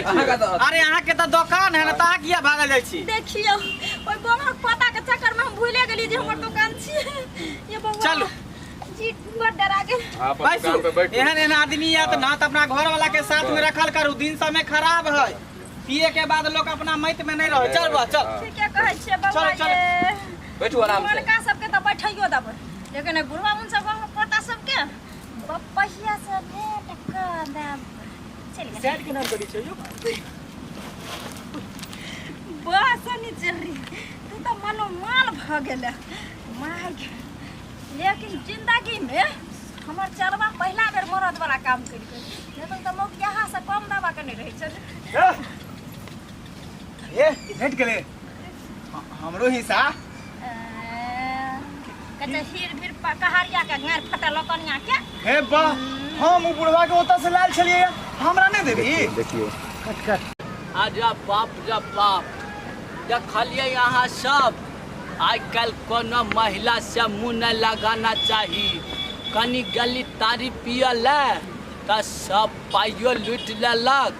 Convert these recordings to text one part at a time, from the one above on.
छियै? अरे अहाँ के तऽ दोकान है ना, तऽ अहाँ किया भागल जाइ छी? देखियौ, ओहि गोमक पता के चक्कर में हम भूले गेली जे हमर दुकान छियै। ये बौआ, चलू। जी बड़ डरा गेल। अहाँ अपन बैसू। दुकान पे बैठू। एहन एहन आदमी आयत ना तऽ अपना घर वाला के साथ में रखल करू। दिन समय खराब है, पिए के बाद लोग अपना मैत में नहीं रहे। चल बा, चल। ठीके कहै छियै बौआ। चलो, चलो। ये बैठू आराम से। पुरनका सबके तऽ बैठैयो देबै, लेकिन एहि बुढ़वा मुन सब गाँवके पोता सबके बपहिया से भेंट कऽ देब। चलि गेल। साइड के नाम करी छै यौ। वाह शनिचरी, तू तऽ मनोमाल भऽ गेलै माय गे। लेकिन जिंदगीमे हमर चलबा पहिला बेर मरद वाला काम करि गेल, नहि तऽ मौक यहाँ से कम दवा के नहि रहै छलै। ए, भेट गेलै हमरो हिस्सा। कच्चा हीर भीर कहारिया के गाड़ फटल कनिया के। हे वाह, हम उ बुढ़वा के ओतऽ से लायल छलियै, हमरा नहि देबही? देखियौ। अरे बाप रे बाप, देखलियै अहाँ सब? आइ काल्हि कोनो महिला से मुँह नहि लगाना चाही। कनि गेली तारी पियऽ लए तऽ सब पाइयो लूटि लेलक,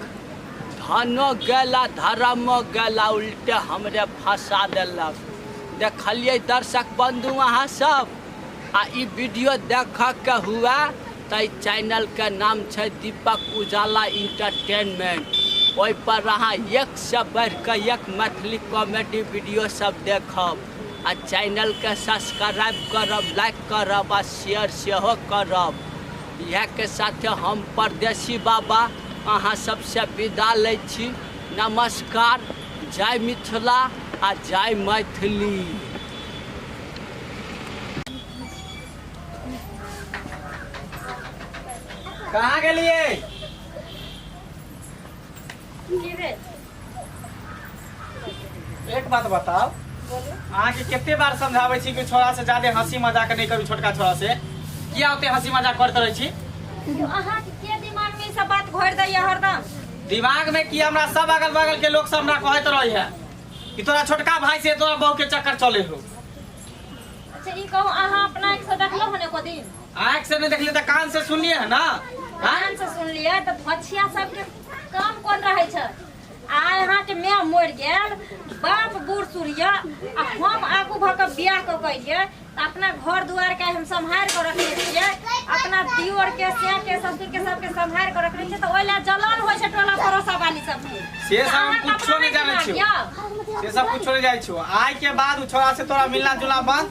धनो गेला धर्मो गेला, उल्टे हमरे फंसा देलक। देखलियै दर्शक बंधु अहाँ सब? आ ई वीडियो देखऽके हुए तऽ एहि चैनलके नाम छै दीपक उजाला इंटरटेनमेंट। ओहिपर अहाँ एकसँ बढ़िकऽ एक मैथिली कॉमेडी वीडियो सब देखब आ चैनलके सब्सक्राइब करब, लाइक करब आ शेयर सेहो करब। इएहके साथे हम परदेसी बाबा अहाँ सबसँ विदा लै छी। नमस्कार, जय मिथिला आ जय मैथिली। कहाँ गेलियै? की भेल? एक बात बताउ। बोलू। अहाँके कते बार समझाबै छी कि छोरा से ज्यादा हंसी मजाक नहि करू? छोटका छोरा से किया ओते हंसी मजाक करैत रहै छी? अहाँके के दिमाग में ई सब बात घोरि दैया हरदम? दिमाग में की, हमरा सब अगल बगल के लोग सब हमरा कहैत रहे है कि तोरा छोटका भाई से तोरा बहू के चक्कर चले हो। अच्छा, ई कहू, अहाँ अपना आँखि से देखलहुँ हन एको दिन? आँख से नहीं देखलिए तऽ कान से सुनलिए है ना? हाँ? कान से सुनलियै तऽ धोछिया सबके काम कोन रहै छै? आ अहाँके माय मरि गेल, बाप बूढ़ सूढ़ यऽ, आ हम आगू भऽ कऽ बियाह कऽ के अयलियै तऽ अपना घर दुआरके हम सम्हारि कऽ रखने छियै, अपना दियोरके, सैके, ससुरके, सबके सम्हारि कऽ रखने छियै, तऽ ओहि लए जलन होइ छै टोला पड़ोसा वाली सबके। से तऽ सब हम अहाँके कुछो अपना नहि जानै दिमाग छियौ। यऽ? से सब कुछो नहीं जाइ छो। आइ के बाद उ छोरा से तोरा मिलना जुलना बंद।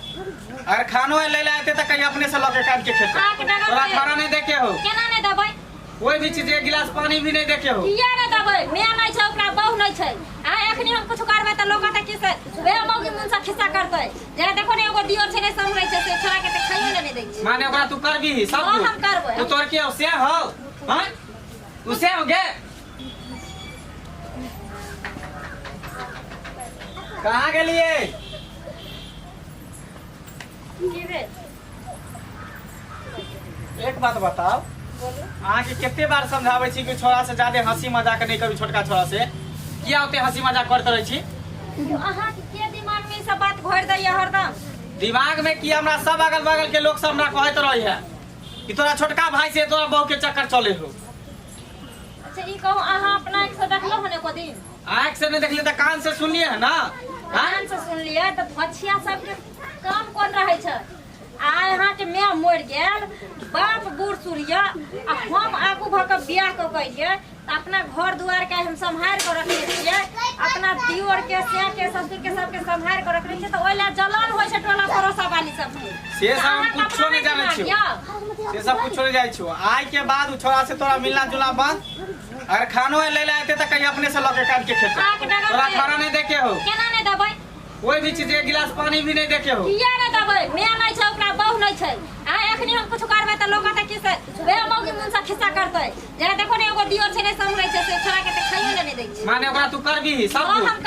अगर खानो ले ले आते तऽ कहीं अपने से लऽ के काट के खेते। आके डगर तोरा पे। खाना नहीं देखे हो। केना नहि देबै? कोई भी चीज, एक गिलास पानी भी नहीं देखे हो। किया नहि देबै? माय नहि छै ओकरा, बहु नहि छै। आ एखनी हम कुछ करबै तऽ लोक कहतै कि से वे मौगी मुन से खिस्सा करतै। जेना देखो ने, एगो दियोर छै, नहि सम्हरै छै, से छोड़ा के तऽ खाइयो ले नहि दै छै। माने ओकरा तू करबी सब हाँ, कुछ? हम करबै। तू तोर के हो से हो? हां, तू से हो गे? कहाँ गेलिए? की भेल? एक बात बताउ। बोलू। अहाँके कते बार समझाबै छी कि छोरा से ज्यादा हंसी मजाक नहि करू? छोटका छोरा से किया ओते हंसी मजाक करैत रहै छी? अहाँके के दिमाग में ई सब बात घोरि दैया हरदम? दिमाग में की, हमरा सब अगल बगल के लोग सब हमरा कहैत रहे है कि तोरा छोटका भाई से तोरा बहू के चक्कर चले हो। अच्छा, ई कहू, अहाँ अपना आँखि से देखलहुँ हन एको दिन? आँख से नहीं देखलिए तऽ कान से सुनलिए है ना? हाँ? कान से सुनलियै तऽ धोछिया सबके काम कोन रहै छै? आ अहाँके माय मरि गेल, बाप बूढ़ सूढ़ यऽ, आ हम आगू भऽ कऽ बियाह कऽ के अयलियै तऽ अपना घर दुआरके हम सम्हारि कऽ रखने छियै, अपना दियोरके, सैके, ससुरके, सबके सम्हारि कऽ रखने छियै, तऽ ओहि लए जलन होइ छै टोला पड़ोसा वाली सबके। से तऽ सब हम अहाँके कुछो अपना नहि जानै दिमाग छियौ। यऽ? से सब कुछो नहीं जाइ छो। आइ के बाद उ छोरा से तोरा मिलना जुलना बंद। अगर खानो ले ले आते तऽ कहीं अपने से लऽ के काट के खेते। आके डगर तोरा पे। खाना नहीं देखे हो। केना नहि देबै? कोई भी चीज, एक गिलास पानी भी नहीं देखे हो। किया नहि देबै? माय नहि छै ओकरा, बहु नहि छै। आ एखनी हम कुछ करबै तऽ लोक कहतै कि से वे मौगी मुन से खिस्सा करतै। जेना देखो ने, एगो दियोर छै, नहि सम्हरै छै, से छोड़ा के तऽ खाइयो ले नहि दै छै। माने ओकरा तू करबी सब हाँ, कुछ? हम करबै।